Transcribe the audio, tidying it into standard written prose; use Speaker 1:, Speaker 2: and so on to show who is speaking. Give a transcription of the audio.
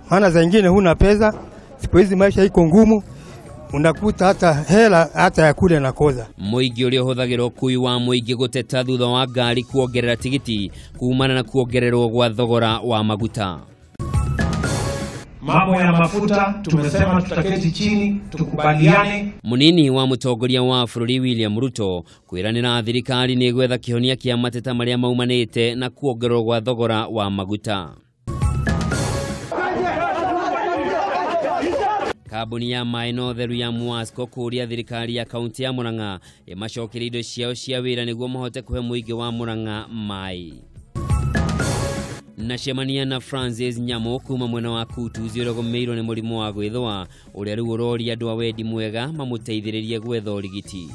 Speaker 1: Maana za ingine huna pesa, siku hizi maisha iko ngumu, unakuta hata hela hata ya kule nakoza.
Speaker 2: Mũingĩ ũrĩa ũhũthagĩra ũkui wa mũingĩ gũteta thutha wa ngari kuongerera tigiti kumana na kuongererwo gwa thogora wa maguta.
Speaker 3: Mambo ya mafuta tumesema tutaketi chini tukubaliane.
Speaker 2: Munini wa mũtongoria wa bũrũri William Ruto kwĩranĩra thirikari nĩ gwetha kĩhonia kĩa mateta marĩa maumanĩte na kuongererwo gwa thogora wa maguta. Kambuni ya maĩ na ũtheru ya Mwasco kũũria thirikari ya kaunti ya Murang'a ĩmacokerie indo ciao cia wĩra nĩguo mahote kũhe mũingĩ wa Murang'a maĩ. Na cemania na Francis Nyamu kuma mwena wa Kutuzi ũrĩa ũgũmĩirwo nĩ mũrimũ wa gwĩthũa ũrĩa rĩu ũroria andũ a wendi mwega mamũteithĩrĩrie gwetha ũrigiti.